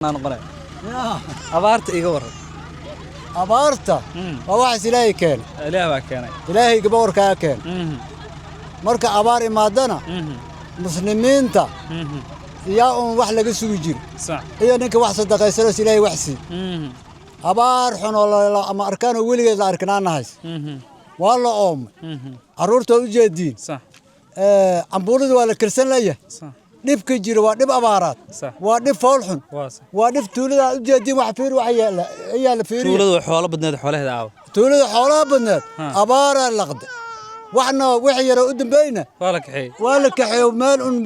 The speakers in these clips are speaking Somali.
Noqonay abaarta iga waran. Abaarta waa waxaas Ilaahay keenay. Ilaah baa keenay. Ilaahay gabawarkaa keenay. Marka abaar imaadana, muslimiinta yaa uun wax laga sugi jiri iyo ninka wax sadaqaysanos Ilaahay wax sii. Abaar xun oo ama arkaanoo weligeed la arkinaanahays. Waa la oomay, carruurta waa u jeediin. Cambuuladu waa la karsan layahay. Dhibka jira waa dhib abaaraad. Waa dhib fool xun. Waa sax. Waa dhib tuulada aad u jeediin, wax fiir wax yaala yaala fiiriya. Tuuladu way xoolo badneed, xoolaheeda aawa? Tuulada xoolaha badneed abaaraa laqda, waxna wixii yaroo u dambeeyna waa la kaxeeyey. Waa la kaxeeyo, meel un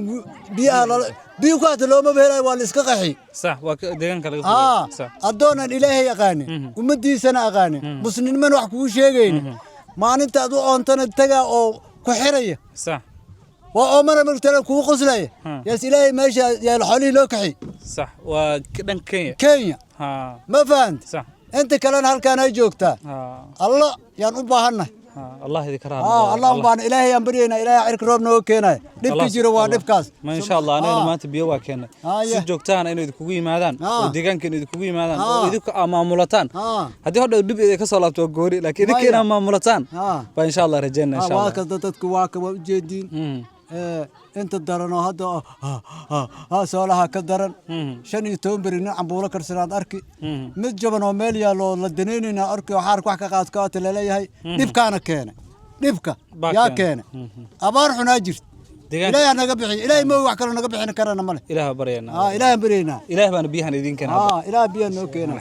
biyaha lala biyo ku hata looma helayo, waa la iska qaxi. Sax, waa deegaanka laga fogay, sax. Addoonan Ilaahay aqaanin, ummaddiisana aqaanin, muslimnimana wax kugu sheegaynin, maalinta aad u oontana tagaa oo ku xiraya. Waa oomana martana kugu qoslaya. Yaas Ilaahay meesha yaal xoolihii loo kaxi. Sax, waa dhanka Kenya. Kenya. Ma fahant? Sax. Inta kalena halkaan ay joogtaa. Alla yaan u baahannahay. Allah idinka raali. Allah u baahan, Ilaahay yaan baryaynaa, Ilaahay cirka roob nooga keenaya. Dhibka jiro waa dhibkaas. Ma insha Allah, anagana maanta biyo waa keennay. Si joogtaana inay idinkugu yimaadaan oo deegaanka inay idinkugu yimaadaan oo idinku aa maamulataan. Haddii hodhow dhib idin ka soo laabto waa goori, laakiin idinka Maya. inaa maamulataan baa insha Allah rajaynaa, insha waa Allah. Kasta dadku waa ka waa ujeediin. Inta daran oo hadda soolaha ka daran. 15 beri nin cambuulo karsanaad arki, mid jaban oo meel yaallo oo la danaynayna arki oo xaarka wax ka qaad kaata laleeyahay. Dhibkaana keenay dhibka. Baa yaa keenay. Keenay abaar xunaa jirta. Deegaanka. Ilaahay ha naga bixiyo, Ilaahay moogi wax kaloo naga bixin karana male. Ilaah baa baryaynaa. Ilaahay baryaynaa. Ilaah baana biyahan idiin keenay hadda. Ilaah biyaa noo keenay.